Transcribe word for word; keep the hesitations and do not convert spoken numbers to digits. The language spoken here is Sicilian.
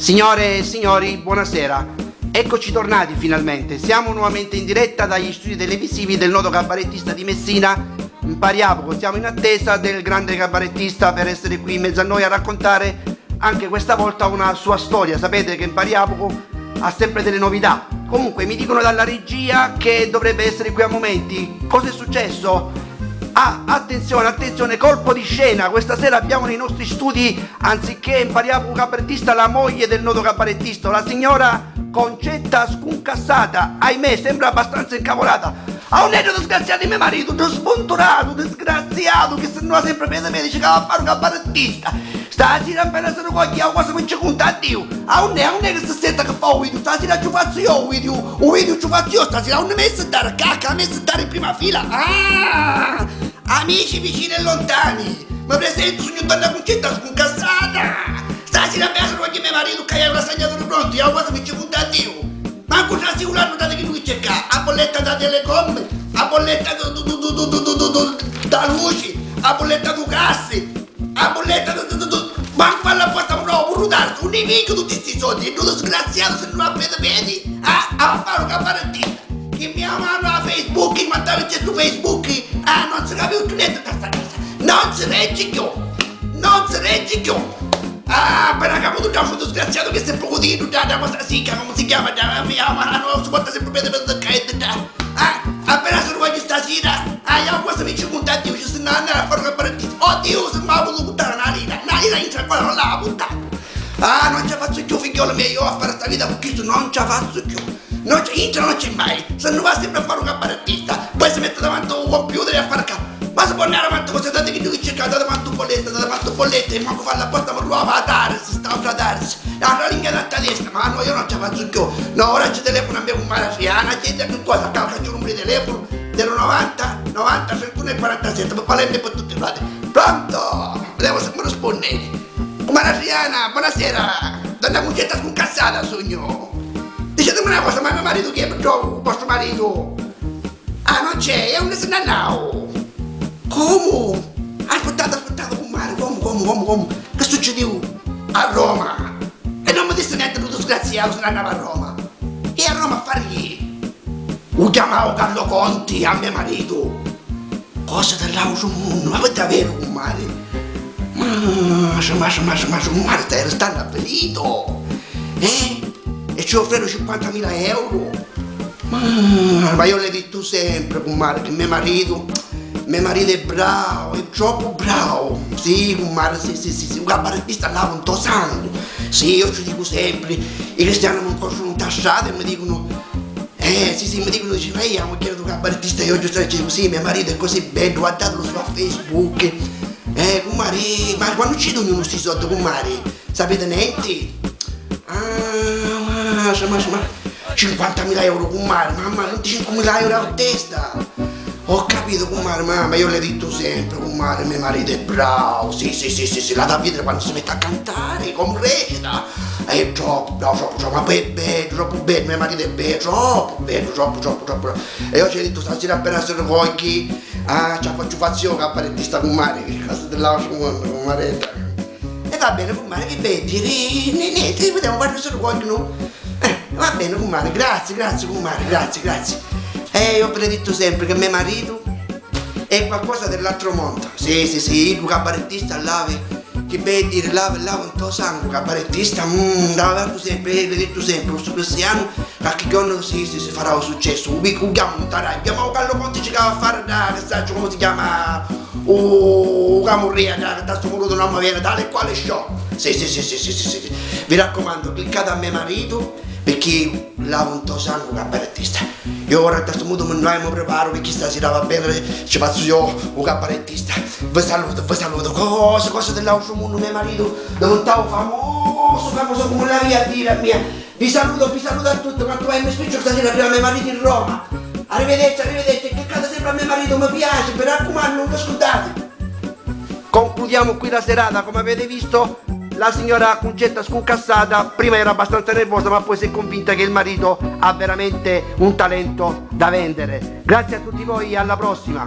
Signore e signori, buonasera. Eccoci tornati finalmente. Siamo nuovamente in diretta dagli studi televisivi del noto cabarettista di Messina, Mpariapuco. Siamo in attesa del grande cabarettista per essere qui in mezzo a noi a raccontare anche questa volta una sua storia. Sapete che Mpariapuco ha sempre delle novità. Comunque, mi dicono dalla regia che dovrebbe essere qui a momenti. Cosa è successo? Ah, attenzione, attenzione, colpo di scena. Questa sera abbiamo nei nostri studi, anziché Mpariapuco cabarettista, la moglie del noto cabarettista, la signora Concetta Scuncassata. Ahimè, sembra abbastanza incavolata. A unn'è ddu disgraziatu di me maritu, ddu sbunturatu, disgraziatu, chi si nni va sempri pedi pedi, ci ca va a fari u cabarettista. Stasira appena si ricogghia, a cosa mi ci cunta a Diu? A unn'è, a unn'è chi si senta chi fa u video? Stasira ci u fazzu io u video, u video ci u fazzu io stasira, a unni mi si dari? Ccà, ccà mi si dari in prima fila. Ah! Amici vicini e lontani, mi presentu, sugnu donna Cuncetta Scuncassata. Stasira appena si ricogghia me maritu, ccà haiu u rassagnaturi prontu, a cosa mi ci cunta a Diu? Mancu trasi u lannu dati chiddu chi c'è ccà, a bolletta da Telecom, a bolletta du, du, du, da luci, a bolletta du gas, a bolletta du, du, du, du, mancu fallu apposta, ma no, puru tardu, unni pigghiu tutti sti soddi, ddu disgraziatu si nni va pedi pedi, ah, a fari u cabarettista, chi mi amanu a Facebook, quantu c'è stu Facebook, ah, non si capisci più niente da sta casa, non si reggi chiù, non si reggi chiù. Ah, appena caputu dda fu disgraziatu chi si prucutinu dda, dda cosa sicca, comu si chiama, dda, mi ama, non supporta sempri pedi pedi ca è dda. Ah, appena si rivogghia stasira, ah, io cosa mi ci cunta a Diu, ci si nni va a fari u cabarettista. Oh Diu, si mi la putu cuntari na lira, na lira intra ancora non l'ava cuntata. Ah, non ci la fazzu chiù, figghiolu miu, io a fari sta vita cu chistu non ci la fazzu chiù. Non ci, intra non ci mai, si nni va sempri a fari u cabarettista, poi si metti davanti a u computer e a fari ca. Ma si pò andari avanti così, tanti chiddu chi circa, dati quantu bolletta, dati quantu bolletta, e mancu fallu apposta, ma ruava a Taris, sta autra Taris, l'autra linea da tedesca, ma no, io non ci la fazzu chiù. No, ora ci telefonu a me cummari Adriana, chiedi a chi cosa, calca giornu mi telefonu, zero novanta, novanta, trentuno e quarantasette, ma parlemu per tutti i lati. Pronto? Vediamo se mi rispondi. Cummari Adriana, buonasera. Donna Cuncetta Scuncassata sugnu. Dicitemi una cosa, ma me maritu chi è? Purtroppu, vostru maritu? Ah, non c'è, e unni si nn'annau? Comu? Aspittate, aspittate, cummari, comu, comu, comu, comu? Chi succidiu? A Roma! E non mi dissi nenti, lu disgraziatu si nn'annava a Roma. E a Roma a fari chi? U chiamau Carlo Conti a me maritu. Cosa di l'àutru munnu, ma pi daveru, cummari? Masciu, masciu, masciu, masciu, cummari, stai ristannu avvilito? Eh? E ci offreru cinquantamila euro? Ma, ma io le dittu sempri, cummari, chi me maritu, me maritu è bravu, è troppu bravu. Sì, cummari, sì, sì, sì, sì, u cabarettista l'havi ntô sangu. Sì, io ci dicu sempri, i cristiani mi ncòstrunu ntâ strata e mi dicunu, eh, sì, sì, mi dicunu, dici, lei è la mugghieri dû cabarettista, io giustu dicu, sì, me maritu è così beddu, guardatulu su a Facebook. Eh, cummari, ma quannu ci dugnu sti soddi, cummari? Sapiti nenti? Ah, ma, ma, ma, cinquantamila euro, cummari, mamma, vinticinquemila euro a testa! Ho capito, cummari, mamma, io le dittu sempri, cummari, me maritu è bravu, sì, sì, sì, sì, sì, l'hati a vidiri quannu si metti a cantari, comu recita, è troppu, no, troppu, troppu, ma poi è beddu, troppu beddu, me maritu è beddu, troppu beddu, troppu, troppu, troppu, e io ci dittu stasira appena si rivogghia, ah, ci a fazzu, fazzu io u cabarettista, cummari, chi cosa di l'àutru munnu, cummaretta. E va bene, cummari, chi vedi? Ri-, ni-, nienti, vediamo quannu si rivogghia, no? Eh, va bene, cummari, grazie, grazie, cummari, grazie, grazie. Eh, io vi le dittu sempri chi me maritu è qualcosa di l'altro mondo. Sì, sì, sì, iddu cabarettista l'havi, chi vedi, l'havi, l'havi ntô sangu, cabarettista, mm, l'havi apertu sempri, eh, vi le dittu sempri, stu cristianu, qualche giornu sì, sì, si farà u successu. U, u chiamu ntâ radio, chiamau Carlo Conti, ci ca va a fari dda, chi sacciu, comu si chiama, u, u camurria, dda, dda stu muru di non mi veni, tale e quale show. Sì, sì, sì. Vi raccomandu, cliccati a me maritu, picchì l'havi ntô sangu u cabarettista. Io ora a stu mutu mi, mi preparu, picchì stasira, va bene, ci fazzu io u cabarettista. Vi salutu, vi salutu. Cosa, cosa di l'àutru munnu, me maritu divintau famosu, famosu comu l'avia a diri a mia. Vi saluto, vi saluto a tutti, quantu mai mi spicciu stasira arriva me maritu in Roma. Arrivederci, arrivederci, e cliccate sempre a me maritu, mi piace, mi raccumannu, non vi scurdate. Concludiamo qui la serata, come avete visto, la signora Cuncetta Scuncassata prima era abbastanza nervosa, ma poi si è convinta che il marito ha veramente un talento da vendere. Grazie a tutti voi e alla prossima.